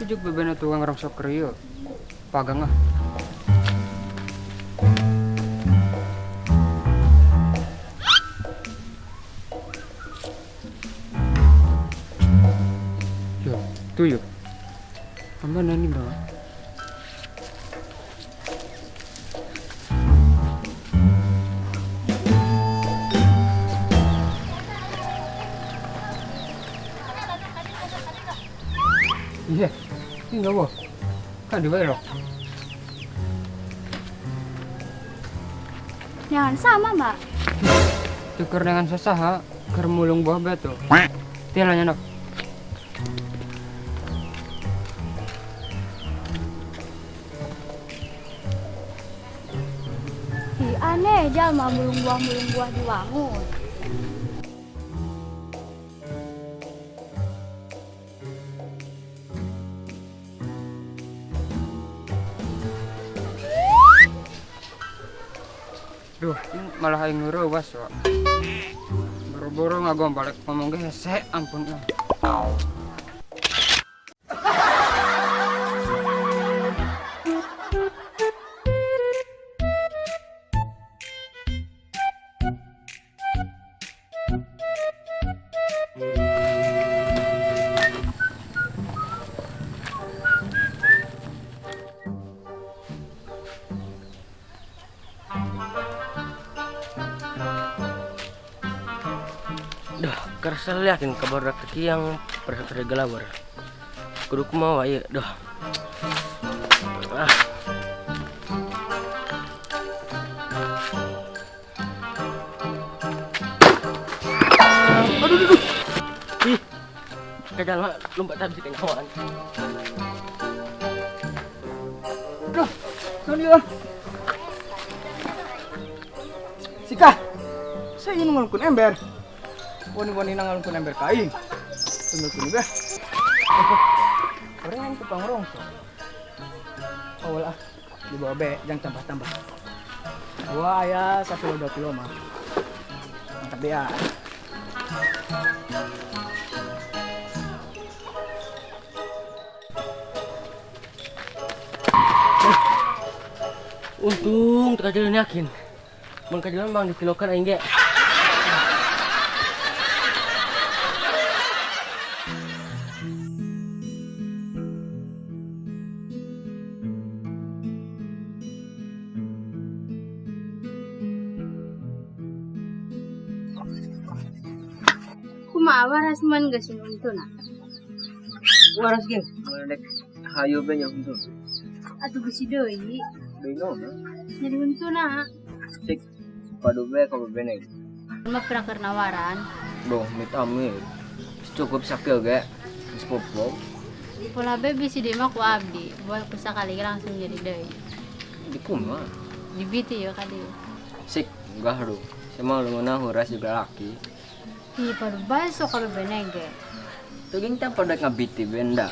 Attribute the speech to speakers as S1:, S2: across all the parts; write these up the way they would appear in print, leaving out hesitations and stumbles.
S1: Ujuk-ujuk bebena tukang rongsok krieu. Pagang ah. Yo, tuh yo. Mana nih bang? Iya, ini nggak boh. Kan dibayar loh.
S2: Jangan sama, Mbak.
S1: Tuker dengan sesaha, kermulung buah batu. Tialanya nok.
S2: Ih, aneh, jalma mulung buah di wangun.
S1: Duh, ini malah aing ngeurewas, Wak. Boro-boro ngagombal ngomong ge hese, ampun ah.
S3: Duh, kesel yakin kabar teki yang pada gelawar. Kudu kumaha ieu, duh. Ah. Aduh, aduh, aduh. Ih. Kadal lompat tadi di kawan.
S4: Duh, naon ieu? Sika. Saya ingin ngalungkeun ember. Wani-wani ngalungkeun ember ka aing. Tunggu beh. Orang yang tukang rongsok. Oh lah, dibawa be, jangan tambah-tambah. Wah ya, 1 2 kilo mah. Mantap ya.
S3: Untung teu kajalan yakin. Mun kajalan bang dikilokan aing ge.
S2: Kumaha waras man geus untuna?
S3: Waras ge, dek hayu be nya untu.
S2: Atuh besi deui.
S3: Deui naon?
S2: Jadi untuna.
S3: Cik, padu be ka bene.
S2: Mah pernah keur nawaran.
S3: Duh, mit amit. Cukup sakieu ge. Geus popo.
S2: Pola be bisi deui mah ku abdi, buat ku sakali langsung jadi deui.
S3: Di kumaha?
S2: Di biti ya ka dieu.
S3: Sik, enggah lu. Sama lu ngeunah huras juga laki.
S2: Ih, padu bae sok ka bebene ge.
S3: Tuging teh pada ngabiti benda.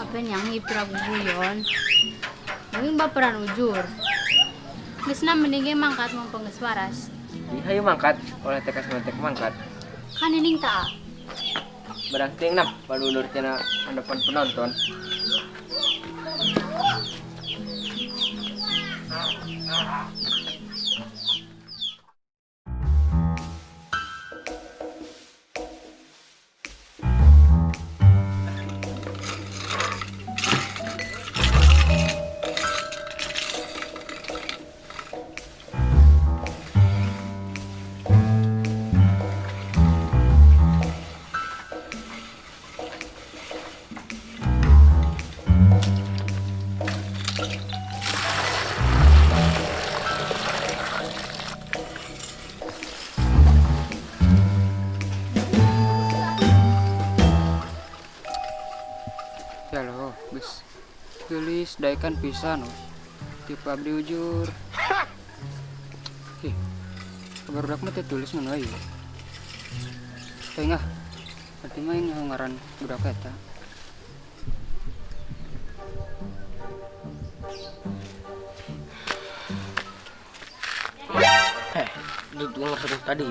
S2: Apa yang ipra guguyon? Mungkin baperan ujur. Geus na mending ge mangkat mumpung geus waras.
S3: Ih, hayu mangkat, oleh teh kasih mangkat.
S2: Kan ining ta.
S3: Barang ting nah, palulur cenah hadapan penonton.
S1: Ya loh, geus geulis daekan pisan oh. Tipe abdi ujur. Ih, barudak mah teh tulis mun wae. Teh ngah. Berarti mah yang ngaran budak eta.
S3: Heh, duduk ngerasa tadi.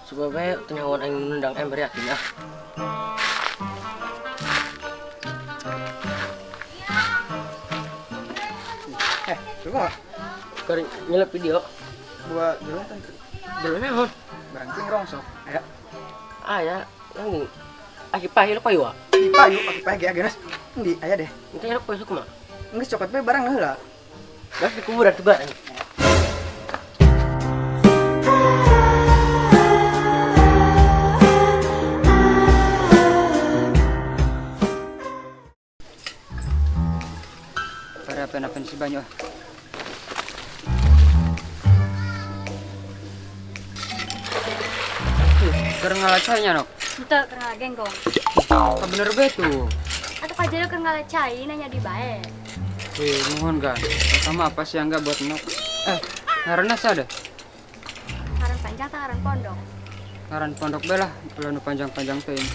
S3: Supaya tenyawan aing nendang ember yakin ah.
S4: Coba nggak?
S3: Keur nyelep video.
S4: Buat jalan kan?
S3: Jalan naon?
S4: Banting rongsok. Aya.
S3: Aya, nang aki payu payu wa.
S4: Payu, aki payu ge geus. Endi aya deh.
S3: Ente nyelep payu kumaha?
S4: Geus cokot we barang heula.
S3: Geus di kuburan tuh barang.
S1: Para apen-apen si banyo. Keur ngalacainya nok?
S2: Henteu keur ngalagenggong.
S1: Ka bener bae tuh.
S2: Atuh kajero keur ngalacai nanya di bae.
S1: Wih, mohon gan. Pertama apa sih yang enggak buat nok? Ngaranna sada?
S2: Ngaran panjang tah ngaran pondok?
S1: Ngaran pondok bae lah, ulah nu panjang-panjang teuing.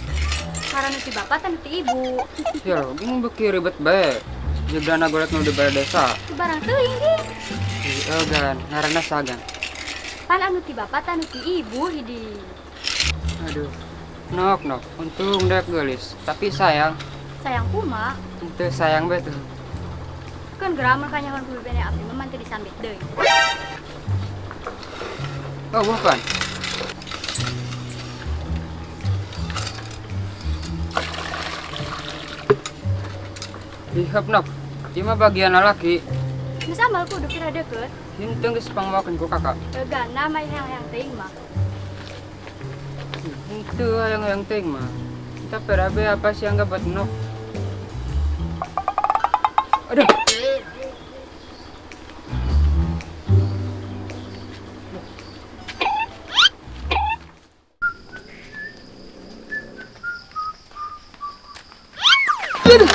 S2: Ngaran nu ti bapak tah nu ti ibu.
S1: Ya loh, gini beuki ribet bae. Jebrana golet nu di balai desa.
S2: Itu barang teuing ding.
S1: Iya gan, ngaranna sagan.
S2: Pan anu ti bapak tah anu ti ibu hidi.
S1: Aduh, nok nok, untung dek gelis, tapi sayang.
S2: Sayang kuma?
S1: Itu sayang betul.
S2: Kan geramar kanyahoan ku bebene abdi mah teu disambit deui.
S1: Oh, bukan. Ihep nok, ieu mah bagian lalaki.
S2: Geus amal kudu kira deukeut.
S1: Henteu geus pangmawakeun ku kakak.
S2: Gana mah hayang-hayang teuing mah.
S1: Itu hayang-hayang teuing mah. Kita perabe apa sih yang enggak buat nok? Aduh. Aduh.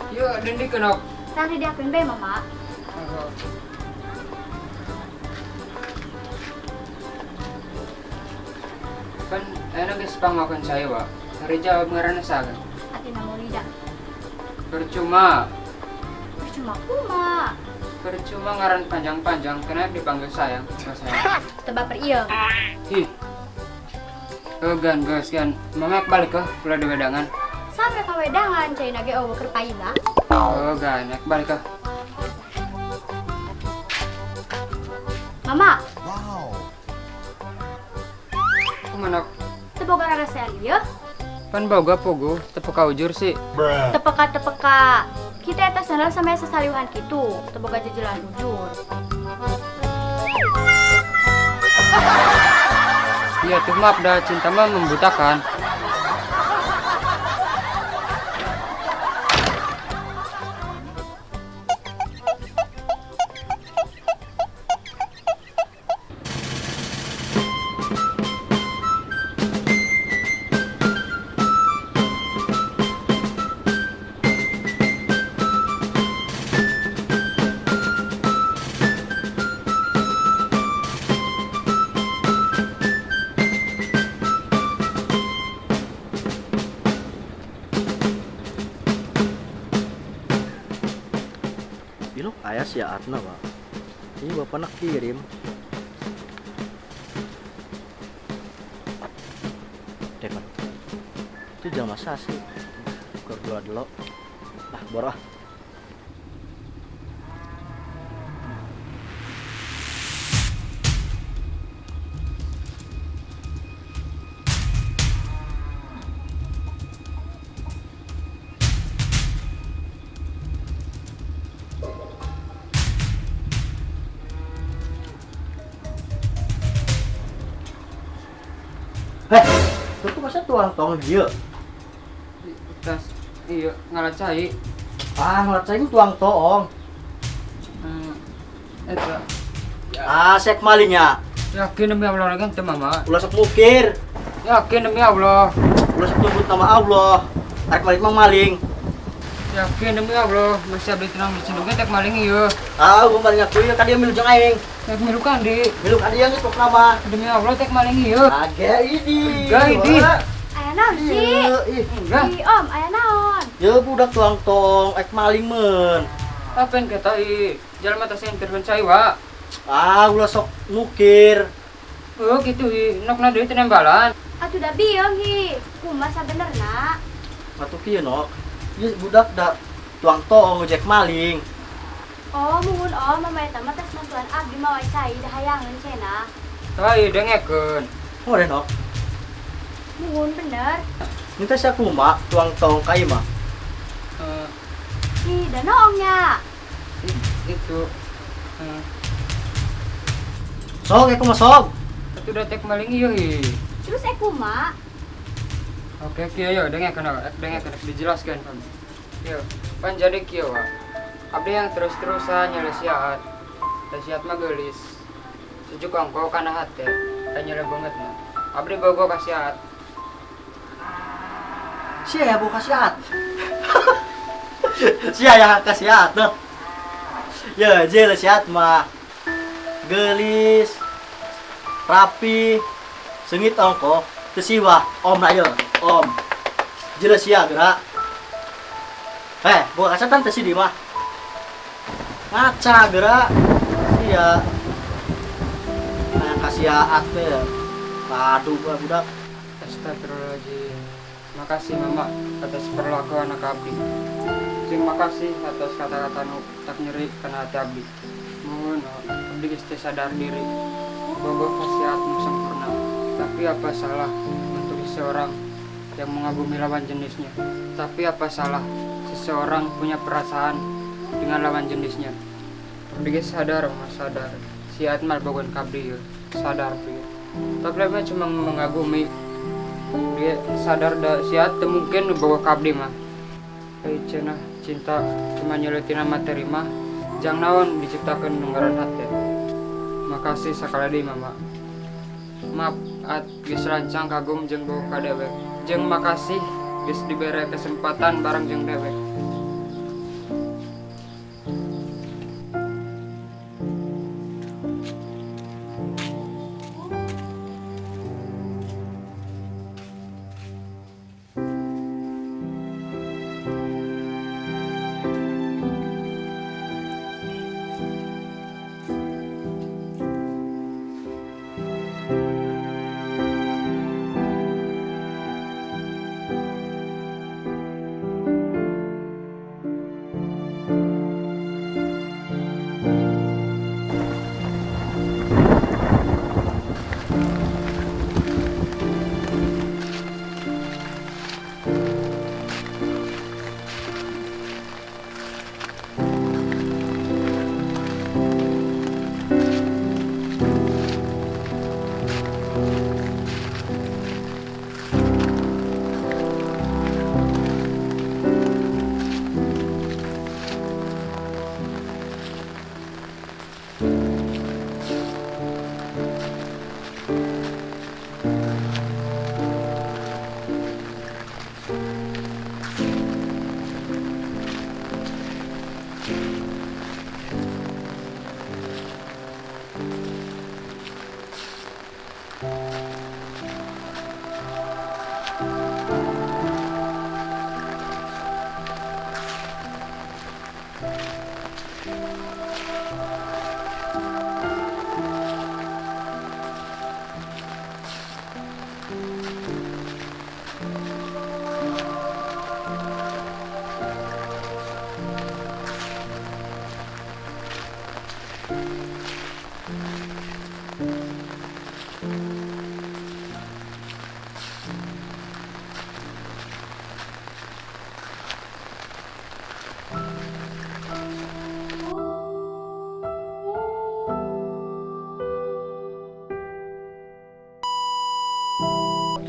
S1: Yuk, dendi kenok.
S2: Tadi diakeun bae, Mama.
S1: Kan enak geus pangmakan saya, Wak. Hari jawab ngaranna saha?
S2: Atina Maulida.
S1: Percuma.
S2: Percuma kuma.
S1: Percuma ngaran panjang-panjang, kenapa dipanggil sayang? Sayang.
S2: Teu baper ieu.
S1: Ih. Gan, geus gan. Mama balik ke ulah di wedangan.
S2: Sampai ka wedangan caina ge eueuh keur paina.
S1: Oh, gan, nek balik ke.
S2: Mama.
S5: Wow.
S1: Kumaha?
S2: Teu boga rarasean ieu?
S1: Pan boga pogo, teu peka ujur sih.
S2: Teu peka-teu peka. Kita eta sandal sampe sasaliuhan kitu, teu boga jejelan ujur.
S1: Iya tuh maaf dah, cinta mah membutakan.
S6: Ilok ayah si Atna, Pak. Ini bapak nak kirim. Dekon. Itu jangan masa sih. Berdua dulu. Ah, borah. Heh, itu masa tuang tong dia?
S1: Tas, iya, ngalacai.
S6: Ah, ngalacai itu tuang toong.
S1: Eta.
S6: Ah, sek malingnya.
S1: Yakin demi Allah lagi ente mama.
S6: Ulah sok mukir.
S1: Yakin demi Allah.
S6: Ulah sok nyebut nama Allah. Arek maling mah maling.
S1: Yakin demi Allah, masih abdi tenang di sindungnya tek maling ieu.
S6: Ah, gua maling aku ieu ka dia milu jeung aing.
S1: Tek milu kan di.
S6: Milu ka dia geus pokna mah.
S1: Demi Allah tek maling ieu.
S6: Age ini.
S1: Enggak ini.
S2: Aya naon sih?
S1: Enggak.
S2: Ih, Om, aya naon?
S6: Ya budak tuang tong ek maling men.
S1: Apa yang kata i? Jalan mata saya intervensi wa.
S6: Ah, ulah sok mukir.
S1: Oh gitu hi, nok na deui teh nembalan.
S2: Atuh da bieung hi. Kumaha sabenerna?
S6: Atuh kieu nok. Ieu budak da tuang toong ngejek maling.
S2: Oh, muhun oh, mama eta mah tos mantuan abdi mawa cai da hayangeun cenah.
S1: Tah ieu dengekeun.
S6: Oh deh nok.
S2: Muhun bener.
S6: Ini teh sia kumaha tuang toong ka ieu mah?
S2: Ih, da noongnya.
S1: Itu.
S6: Sok aku mah sok.
S1: Atuh da tek maling ieu hi.
S2: Terus kumaha?
S1: Oke, kieu yo dengekeun dengekeun dijelaskeun kami. Kieu, pan jadi kieu wa. Abdi yang terus-terusan nyele siat. Da siat mah geulis. Sejuk ongko kana hate, da nyele banget mah. Abdi bogo ka siat.
S6: Sia ya bogo ka siat. Sia ya ka siat tuh. Ya, jele siat mah geulis, rapi, sengit ongko, teu siwah, om na ieu, om. Jele sia geura. Boga kaca teh si di mah. Ngaca geura. Sia. Aya kasiaat teh. Aduh budak.
S1: Astagfirullahaladzim. Makasih mama atas perlakuan anak abdi. Terima kasih atas kata-kata nu tak nyeri kana hati abdi. Mohon abdi geus teu sadar diri. Bogoh kasiat nu sempurna. Tapi apa salah untuk seseorang yang mengagumi lawan jenisnya? Tapi apa salah seseorang punya perasaan dengan lawan jenisnya? Abdi geus sadar, mah sadar. Siat mah bogoh ka abdi ieu. Sadar abdi. Tapi abdi cuma mengagumi. Dia sadar da siat teu mungkin nu bogoh ka abdi mah. Euy cenah cinta cuma nyeuletina materi mah jang naon diciptakeun nu ngaran hate. Makasih sakali deui mama. Maaf at geus rancang kagum jeung bogoh ka dewek. Jeung makasih geus dibere kesempatan bareng jeung dewek.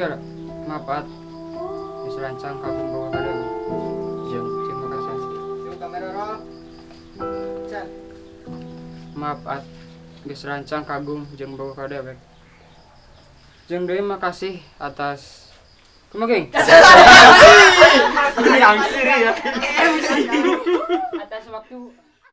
S1: Oke, maaf at. Geus rancang kagum bogoh ka dewek.
S6: Jeung
S1: terima kasih.
S4: Yuk kamera roll. Chan.
S1: Maaf at. Geus rancang kagum jeung bogoh ka dewek. Jeung deui makasih atas kumaha geng? Atas waktu.